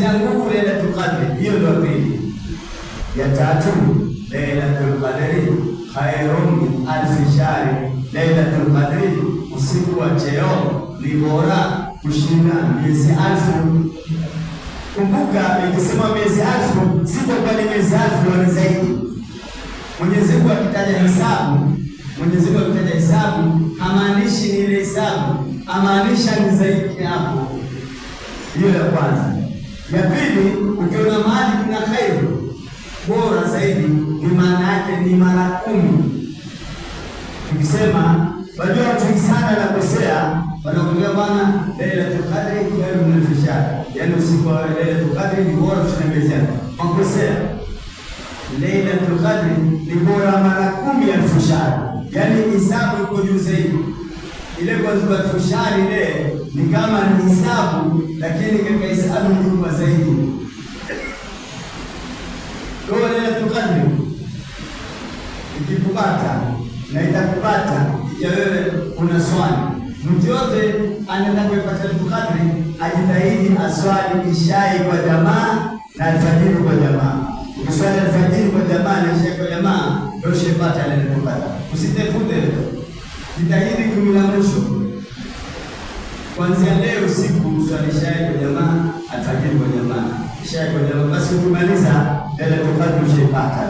Tia nguvu Lailatul Qadri, hiyo ndio pili. Ya tatu, Lailatul Qadri khairun min alfi shahri. Lailatul Qadri, usiku wa cheo ni bora kushinda miezi 1000. Kumbuka, ikisema miezi 1000, si kwamba ni miezi 1000 wala zaidi. Mwenyezi Mungu akitaja hesabu, Mwenyezi Mungu akitaja hesabu hamaanishi ni ile hesabu, amaanisha ni zaidi hapo. Hiyo ya kwanza. Ya pili, ukiona mahali kuna khairu bora zaidi, ni maana yake ni mara 10. Tukisema wajua watu wengi sana wanakosea, wanakuambia bwana, Lailatul Qadri khairun min alfi shahr, yaani usiku wa Lailatul Qadri ni bora kushinda miezi 1000. Makosea. Lailatul Qadri ni bora mara 10 elfu shahr, yaani hisabu iko juu zaidi. Ile kwa elfu shahr ile ni kama ni hisabu, lakini katika hisabu ni kubwa zaidi. Kwa Lailatul Qadri ikikupata na itakupata ikiwa wewe una swali, mtu yote anataka kupata Lailatul Qadri ajitahidi aswali ishai kwa jamaa na alfajiri kwa jamaa. Ukiswali alfajiri kwa jamaa na ishai kwa jamaa, ndio ushapata Lailatul Qadri. Usitafute, jitahidi kumi la mwisho kuanzia leo usiku uswali ishai kwa jamaa, alfajiri kwa jamaa, ishai kwa jamaa, basi ukimaliza Lailatul Qadri ushaipata.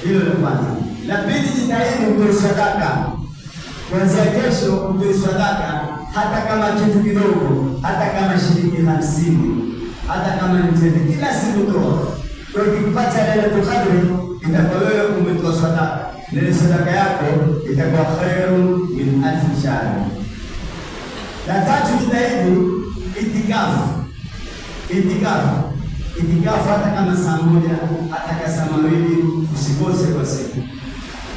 Hilo la kwanza. La pili, jitahidi utoe sadaka. Kuanzia kesho utoe sadaka, hata kama kitu kidogo, hata kama shilingi 50, hata kama ni mzee, kila siku toa. Kwa hiyo ukipata Lailatul Qadri itakuwa wewe umetoa sadaka, na sadaka yako itakuwa khairun min alfi shahr. La tatu, jitahidi itikafu. Itikafu, itikafu hata kama saa moja, hata kama saa 2, usikose kwa siku.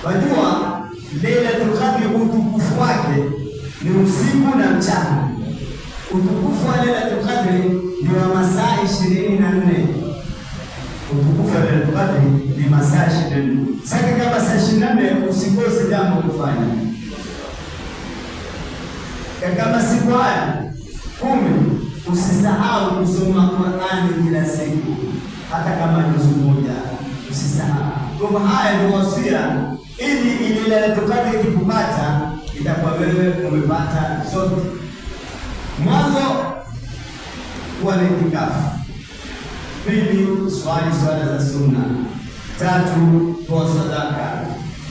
Wajua Lailatul Qadri utukufu wake ni usiku na mchana. Utukufu wa Lailatul Qadri ni wa masaa 24. Utukufu wa Lailatul Qadri ni masaa 24. Sasa kama saa 24 usikose jambo kufanya. Katika masiku haya 10 usisahau kusoma Qur'ani kila siku, hata kama juzu moja, usisahau. Kwa haya ndio wasia, ili ile Lailatul Qadri ikikupata itakuwa wewe umepata zote. Mwanzo kuwa na itikafu, pili swali swala za sunna, tatu toa sadaka,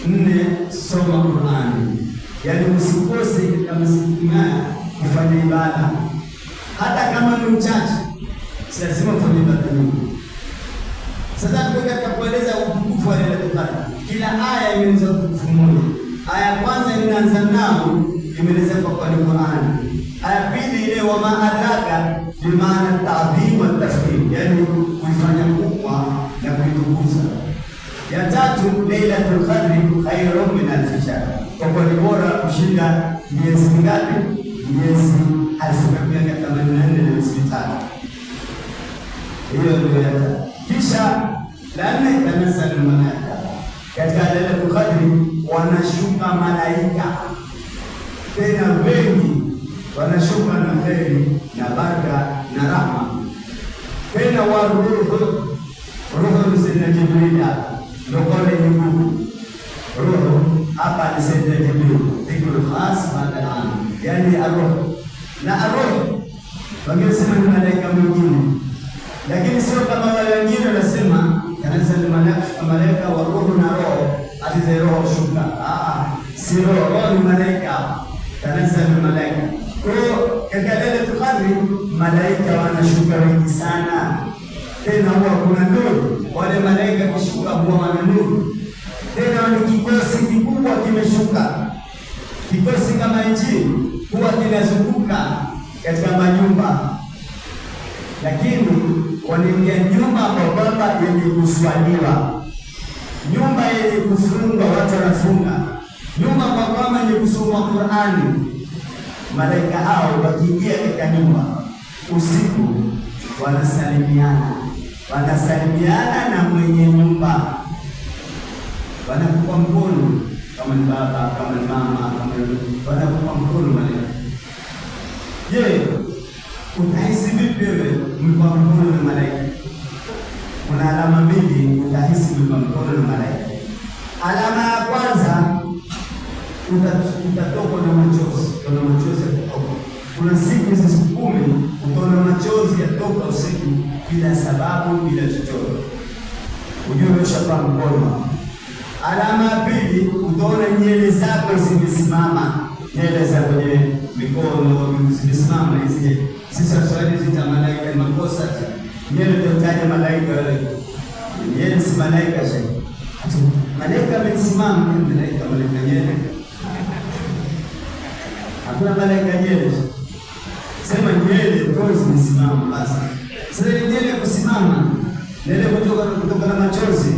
4 soma Qur'ani. Yaani usikose katika masiku haya kufanya ibada, hata kama ni mchache, si lazima ufanye ibada nyingi. Sasa tuko katika kueleza utukufu wa Lailatul Qadr. Kila aya imeeleza utukufu mmoja. Aya ya kwanza inaanza nao, imeeleza kwa ni Qur'an. Aya pili ile wa ma adraka bi maana ta'dhim wa tafkhim, yaani kuifanya kubwa na kuitukuza. Ya tatu Lailatul Qadri khairun min alfi shahr, kwa kuwa ni bora kushinda miezi mingapi? Miezi 1484 na miezi 3. Hiyo ndio ya tatu. Kisha la nne, tanazzalu malaika. Katika Lailatul Qadri wanashuka malaika, tena wengi wanashuka na kheri na baraka na rahma. Tena wa ruhu, ruhu ni Sayyidina Jibril, ndio kauli yenye nguvu. Ruhu hapa ni Sayyidina Jibril, dhikru khas baada al-am, yani ar-ruh. Na ar-ruh wengine sema ni malaika mwingine, lakini sio kama wale wengine wanasema tanazzalu malaika wa ruhu na roho, ati za roho shuka. Si roho, roho ni malaika. Tanazzalu malaika. Kwa hiyo katika Lailatul Qadri malaika wanashuka wengi sana, tena huwa kuna nuru. Wale malaika kushuka huwa wana nuru, tena ni kikosi kikubwa kimeshuka. Kikosi kama hichi huwa kinazunguka katika majumba, lakini wanaingia nyumba kwa kwamba yenye kuswaliwa, nyumba yenye kufungwa, watu wanafunga, nyumba kwa kwamba yenye kusoma Qur'ani. Malaika hao wakiingia katika nyumba usiku wanasalimiana, wanasalimiana na mwenye nyumba, wanakupa mkono kama ni baba, kama ni mama, kama ni wanakupa mkono malaika. Je, Utahisi vipi wewe umepewa mkono na malaika? Kuna alama mbili utahisi umepewa mkono na malaika. Alama ya kwanza, utatokwa na machozi, utaona machozi yakitoka. Kuna siku hizi siku 10 utaona machozi yatoka usiku bila sababu, bila chochote, ujue umeshapewa mkono. Alama ya pili, utaona nywele zako zimesimama, nywele za kwenye mikono zimesimama. Hizi sisi Waswahili zita malaika, ni makosa. Nywele utaitaja malaika wewe, nywele si malaika. Shehe, malaika amesimama, malaika malaika nywele, hakuna malaika nywele. Sema nywele tu zimesimama basi. Sasa nywele kusimama, nywele kutoka na machozi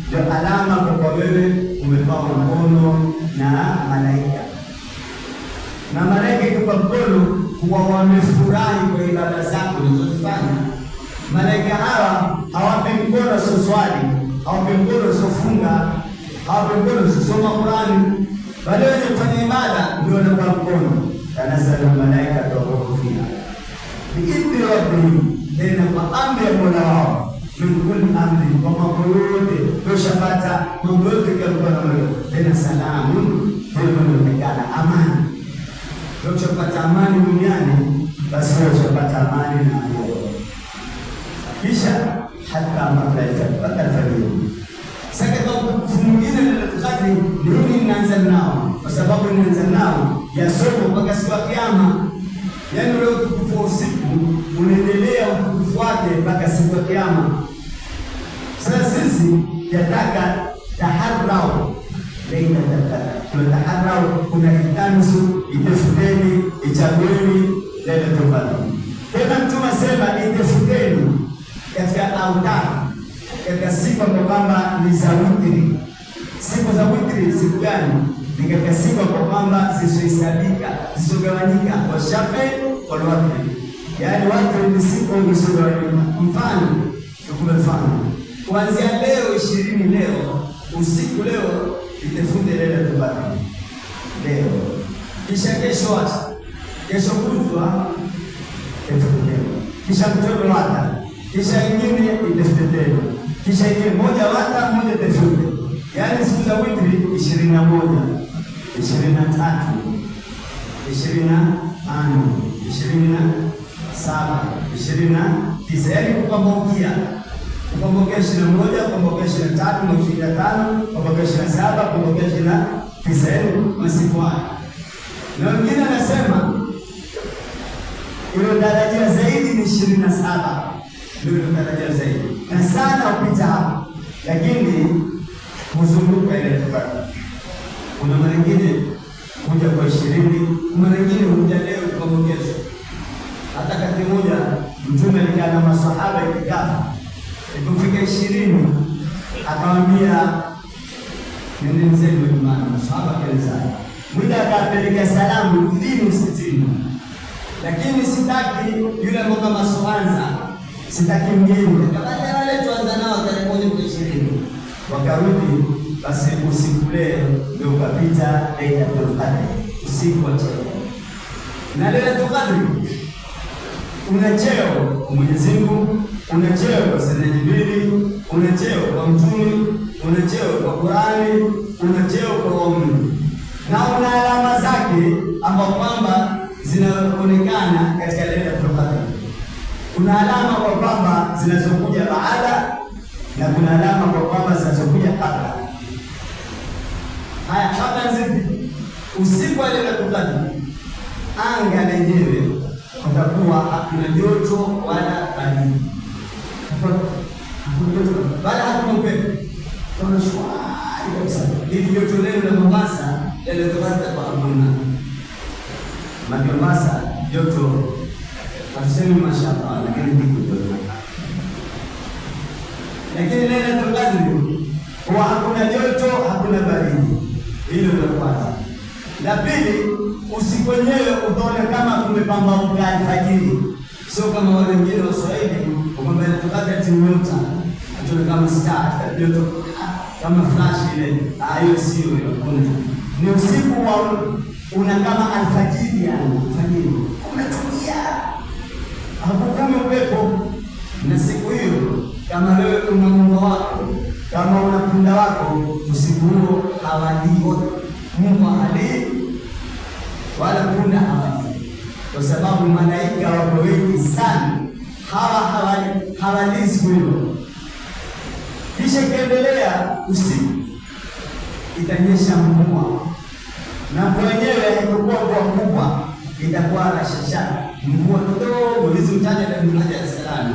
ndio alama kwa wewe umepewa mkono na malaika. Na malaika ikikupa mkono huwa wamefurahi kwa ibada zako ulizozifanya. Malaika hawa hawapi mkono sio swali, hawapi mkono sio funga, hawapi mkono sio soma Qurani, bali wenye kufanya ibada ndio wanapewa mkono. Tanazzalu malaikatu waruhu fiha biidhni rabbihim, tena kwa amri ya Mola wao, min kulli amri, kwa mambo yote toshapata mambo yote kalikuwa na moyo, tena salamun, tena inaonekana amani. Ushapata amani duniani, basi wewe ushapata amani na Mungu. Kisha hata matla mpaka alfajiri. Sasa katika utukufu mwingine Lailatul Qadri ni nini? Ninaanza nao kwa sababu ninaanza nao yasoma mpaka siku ya Kiyama. Yaani ule utukufu wa usiku unaendelea utukufu wake mpaka siku ya Kiyama. Sasa sisi yataka taharrau Lailatul Qadr, tunataharau, kuna itanzu, itafuteni, ichagueni Lailatul Qadr. Tena Mtume asema itafuteni katika autar, katika siku ambayo kwamba ni za witri. Siku za witri siku gani? Ni katika siku ambayo kwamba zisizohesabika, zisizogawanyika kwa shafe wal watri. Yaani watri ni siku isiyogawanyika. Mfano, tukupe mfano. Kuanzia leo 20 leo usiku leo itafute Lailatul Qadr leo, kisha kesho wacha, kesho kutwa itafute tena, kisha mtoto wata, kisha ingine itafute tena, kisha ingine moja wata moja itafute. Yaani siku za witri 21, 23, 25, 27, 29, yaani kupambukia kupambukia 21, kupambukia 23, 25, kupambukia 27, kupambukia 29, yaani masiku haya. Na wengine anasema ile daraja zaidi ni 27, ndio daraja zaidi, na sana upita hapo, lakini huzunguka ile tofauti. Kuna mara nyingine kuja kwa 20, mara nyingine huja leo kwa kesho. Hata kati moja Mtume alikaa na maswahaba itikafu, ilipofika 20 akamwambia nendeni zenu nyumbani. Maswahaba kaanza mwida, akapeleka salamu rudini msikitini, lakini sitaki yule ambaye kama soanza, sitaki mgeni. Akamwambia wale tuanza nao tarehe 1 kwa 20, wakarudi. Basi usiku ule ndio ukapita Lailatul Qadr, usiku wa cheo. Na Lailatul Qadr una cheo kwa Mwenyezi Mungu, una cheo kwa Sayyidina Jibrili, una cheo kwa Mtume, una cheo kwa Qurani, una cheo kwa waumini, na una alama zake ambao kwamba zinaonekana katika Lailatul Qadr. Kuna alama kwa kwamba zinazokuja baada na kuna alama kwa kwamba zinazokuja kabla. Haya, kabla zipi? Usiku wa Lailatul Qadr anga lenyewe kutakuwa hakuna joto wala baridi, hakuna joto wala hakuna upepo, kuna shwari kabisa. Hili joto leo la Mombasa Lailatul Qadr kwa hakuna Mombasa joto hatusemi mashallah, lakini ndiko joto. Lakini Lailatul Qadr huwa hakuna joto, hakuna baridi. Hilo la kwanza. La pili, usiku wenyewe utaona kama kumepambauka alfajiri, sio kama wale wengine Waswahili kwamba Lailatul Qadr ati nyota atuone kama star joto kama flash ile. Hiyo sio hiyo. Ni usiku wa una kama alfajiri, yani alfajiri umetulia. Kama wewe una mbwa wako, kama una punda wako, usiku huo hawalii, mbwa halii wala punda hawalii, kwa sababu malaika wako wengi sana, hawa hawalii siku hiyo. Kisha ikiendelea usiku itanyesha mvua, na mvua yenyewe haitakuwa mvua kubwa, itakuwa rashasha, mvua kidogo. Hizi utaja na Ibn Hajar Asqalani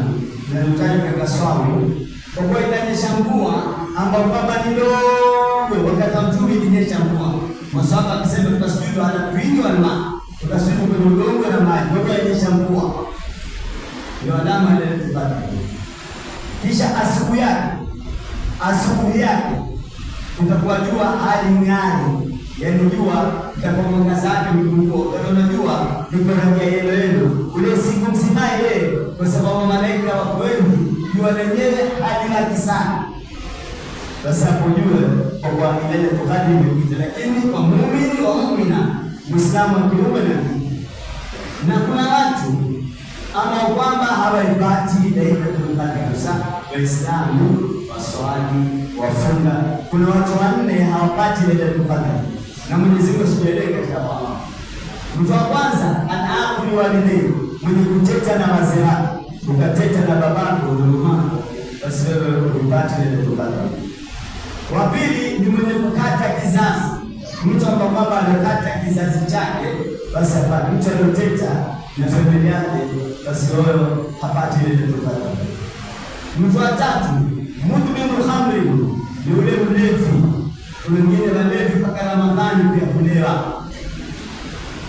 na utaja katika Swawi, kwa kuwa itanyesha mvua ambayo kwamba ni ndogo. Wakati wa Mtume ilinyesha mvua, maswahaba akisema tukasujudu ala twini wal ma, tukasujudu kwenye udongo na maji, kwa kuwa ilinyesha mvua, ndio alama ya Lailatul Qadr. Kisha asubuhi yake kutakuwa jua haling'ari, yaani jua itakuwa mwangaza wake umepungua. Utaona jua liko rangi ya yellow yellow ule siku mzima ile, kwa sababu malaika wako wengi, jua lenyewe haling'ari sana. Sasa hapo jue kwa kuwa Lailatul Qadr imepita, lakini kwa muumini wa muumina, Muislamu wa kiume na kike, na kuna watu ama kwamba hawaipati Lailatul Qadr kabisa. Waislamu waswali, wafunga. Kuna watu wanne hawapati Lailatul Qadr, na Mwenyezi Mungu asijalie katika wao. Mtu wa kwanza, al-aqu liwalidayhi, mwenye kuteta na wazee wake. Ukateta na babako na mamako, basi wewe huipati Lailatul Qadr. Wa pili ni mwenye kukata kizazi, mtu ambaye kwamba alikata kizazi chake, basi hapana. Mtu aliyoteta na familia yake, basi wewe hapati Lailatul Qadr. Mtu wa tatu, mudminu khamri, ni ule mlevi. Kuna wengine walevi mpaka Ramadhani pia kulewa.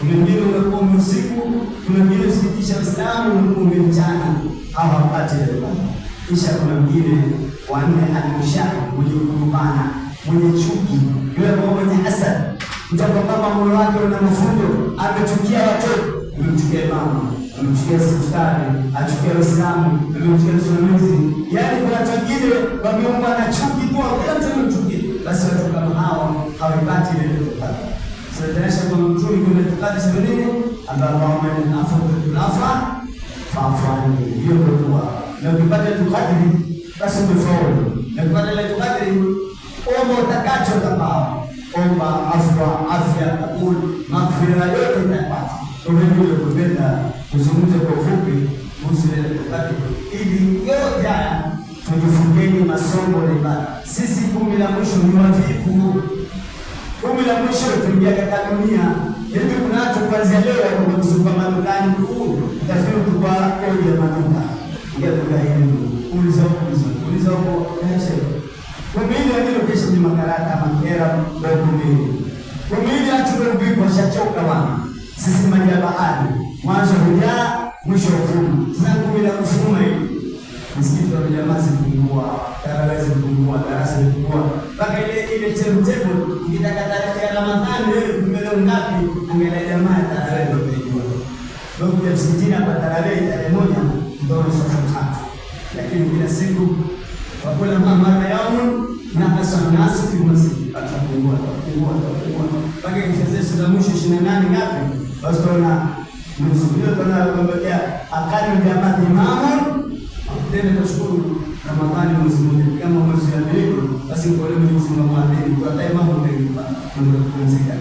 Kuna wengine unakuwa usiku, kuna wengine usikitisha Uislamu unakuwa mchana, hao hawapati Lailatul Qadr. Kisha kuna mwingine wa nne, al-mushahid, mwenye kugombana, mwenye chuki, yule ambao mwenye hasad, mtu ambaye kwamba moyo wake una mafundo, amechukia watoto, amemchukia imamu, amemchukia ustadi, achukia Uislamu, amemchukia msimamizi. Yaani kuna watu wengine wameumbwa na chuki tu, kila mtu amemchukia. Basi watu kama hao hawaipati Lailatul Qadr. Sasa tunaisha kwa mtume kwa Lailatul Qadr sema nini? Allahumma inni afuka afwa fa'fu anni. Hiyo ndio dua. Na ukipata Lailatul Qadr basi umefaulu. Na ukipata Lailatul Qadr, omba utakacho utapawa. Omba afwa, afya, kabul, maghfira, yote utapata. Kwa hivyo ndio kupenda kuzungumza kwa ufupi kuhusu Lailatul Qadr, ili yote haya tujifungeni masomo na ibada. Sisi kumi la mwisho ni wavivu. Kumi la mwisho tuingia katika dunia. Hivi kuna watu kuanzia leo wako kuzunguka madukani kuu, utafikiri tukwa kodi ya maduka. Ingia duka hili, uliza huko, uliza, uliza huko, kesho. Kumi hili wengine kesho ni makarata, makera, ndio kumi hili. Kumi hili watu ndio vipi washachoka bwana. Sisi maji ya bahari, mwanzo hujaa, mwisho hufuma. Sasa kumi la kufuma hili. Msikiti wa jamaa zimepungua, tarawih zimepungua, darasa zimepungua. Mpaka ile timetable ukitaka tarehe ya Ramadhani wewe kumbe leo ngapi, angalia jamaa ya tarawih ndio utajua. Wewe kuja msikitini hapa tarawih tarehe 1 ndio safu tatu. Lakini kila siku wakula mara yaumun naqasa nasu fi masjid, atapungua, atapungua, atapungua. Mpaka ikifika siku za mwisho 28 ngapi? Basi tunaona nusu. Hiyo tunaona kwamba akali jamaa imamu. Tena tashukuru Ramadhani mwezi mmoja kama mwezi wa pili, basi kwa leo mfunga mwadhini kwa hata imamu ndio kupumzika.